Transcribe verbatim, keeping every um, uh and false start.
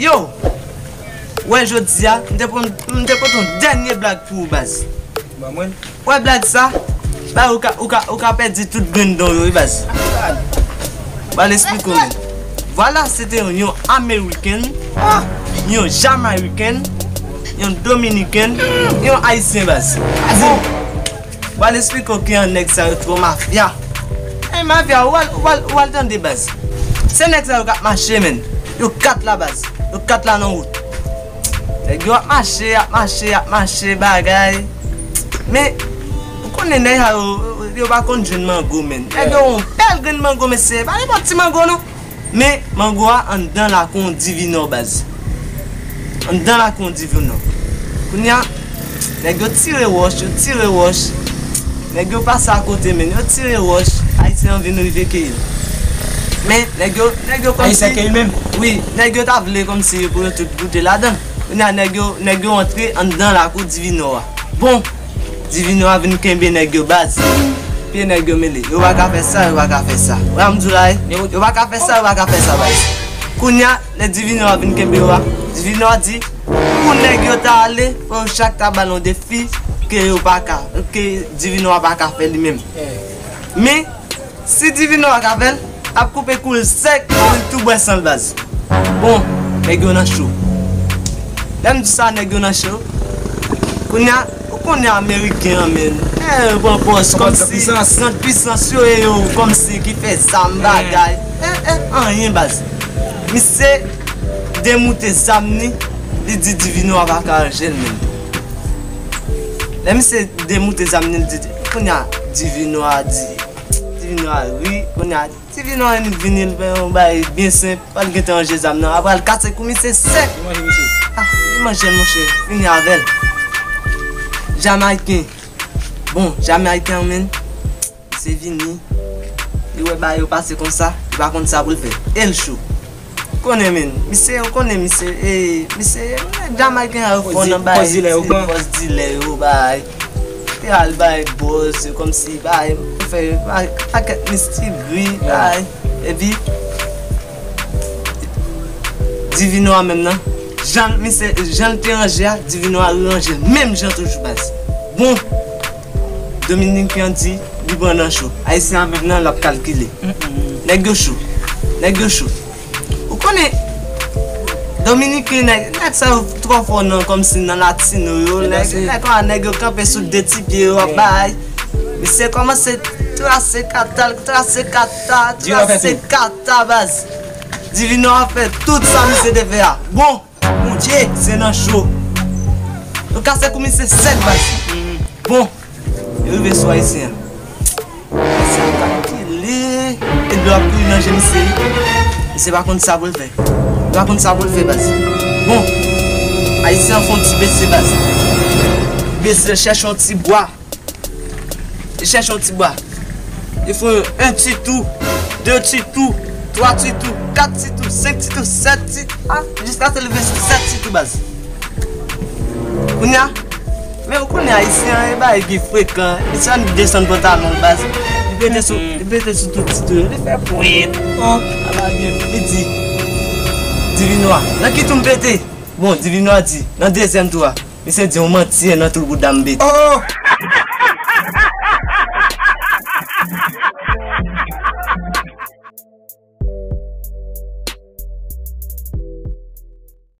Yo, wè jodi a, m te pran, m te pote yon dènye blag pou ou, baz. Ban mwen. Wè blag sa, ba ou ka, ou ka, ou ka pèdi tout grenn dan w yo, wi, baz. Ba l esplike w, men. Vwala, se te yon, yon Ameriken, yon Jamayken, yon Dominiken, yon Ayisyen, baz. Bon, ba l esplike w ki an nèg sa yo twò mafya. Ey, mafya, ou al, ou al, ou al tande, baz. Se nèg sa yo k ap mache, men. Yo kat la, baz. Yo kat la nan wout. Nèg yo ap mache, ap mache, ap mache, bagay. Men, ou konnen nèg sa yo, yo pa konn jwenn mango, men. Nèg yo yon bèl grenn mango, mesye. Pa nenpòt ti mango, non. Men, mango a anndan lakou yon Divinò, baz. Anndan lakou yon Divinò. Kounye a, nèg yo tire wòch, yo tire wòch. Nèg yo pase akote, men yo tire wòch. Ayisyen an vin rive keyi l. Men, nèg yo, nèg yo kòmsi Ayisyen keyi menm? Wi, nèg yo ta vle kòmsi pou yo tout goute ladan. Kounye a, nèg yo, nèg yo antre anndan lakou Divinò a. Bon, Divinò a vin kenbe nèg yo, baz. Pye nèg yo mele. Yo pa ka fè sa, yo pa ka fè sa. Wè, m di w la, wi. Yo pa ka fè sa, yo pa ka fè sa, baz. Kounye a, lè Divinò a vin kenbe yo a, Divinò a di, pou nèg yo ta ale, fò yo chak ta ba l yon defi ke yo pa ka, ke Divinò a pa ka fè li menm. Men, si Divinò a ka fè l, l ap koupe kou l sèk, pou l tou bwè san l, baz. Bon, nèg yo nan cho. Lè m di sa, nèg yo nan cho. Kounye a, ou konnen Ameriken an, men. Eh, yo pran pòz kòmsi gran pisans yo ye yo, kòmsi ki fè zam, bagay. Eh, eh, anyen, baz. Misye demoute zam ni, li di Divinò a pa ka ranje l menm. Lè misye demoute zam ni, li di, kounye a, Divinò a di, Divinò a ri, kounye a, Divinò a vini, li fè yon bagay byen senp, pa l gentan ranje zam nan, apre l kase kou misye sèk. Li manje misye. Ah, li manje l, monchè, fini avè l. Jamayken. Bon, Jamayken an, men. Misye vini, li wè bagay yo pase konsa, li pa konn sa pou l fè. E l cho. Ou konnen, men, misye, ou konnen, misye, e, misye, Jamayken a yo fò nan bagay, pòz dilè yo pran. Pòz dilè yo, bay. Te al bay bòz, kòmsi, bay, fè, bay, pakèt mistigri, bay. Epi, Divinò a menm nan, jan misye, jan l te ranje a, Divinò a ranje l menm jan toujou, baz. Bon, Dominiken an di, li pran nan cho. Ayisyen an menm nan, l ap kalkile. Nèg yo cho. Nèg yo cho. Ou konnen, Dominiken, nèg, nèg sa yo twò fò nan, kòmsi nan latino yo, nèg, nèg, nèg yo kanpe sou de ti pye yo, ap bay. Misye kòmanse trase kata, trase kata, trase kata, baz. Divinò a fè tout sa misye te fè a. Bon, Bondye, se nan cho. Yo kase kou misye sèk, baz. Bon, yo rive sou Ayisyen an. Ayisyen an kalkile. E dlo ap kouri nan je misye. Misye pa konn sa pou l fè. Li pa konn sa pou l fè, baz. Bon, Ayisyen an fè yon ti bese, baz. Bese, chèche yon ti bwa. Li chèche yon ti bwa. Li fè yon ti tou, de ti tou, twa ti tou, kat ti tou, senk ti tou, sèt ti tou, a, jiskaske l rive sou sèt ti tou, baz. Kounye a, men ou konnen Ayisyen an, e bagay ki frekan. Li sèlman desann pantalon l, baz. Li pete sou, li pete sou tout ti tou yo. Li fè pwit. Oh, ala byen. Li di, Divinò a, nan ki tou m pete? Bon, Divinò a di, nan dezyèm tou a. Misye di yon manti nan tout bouda m pete. Oh!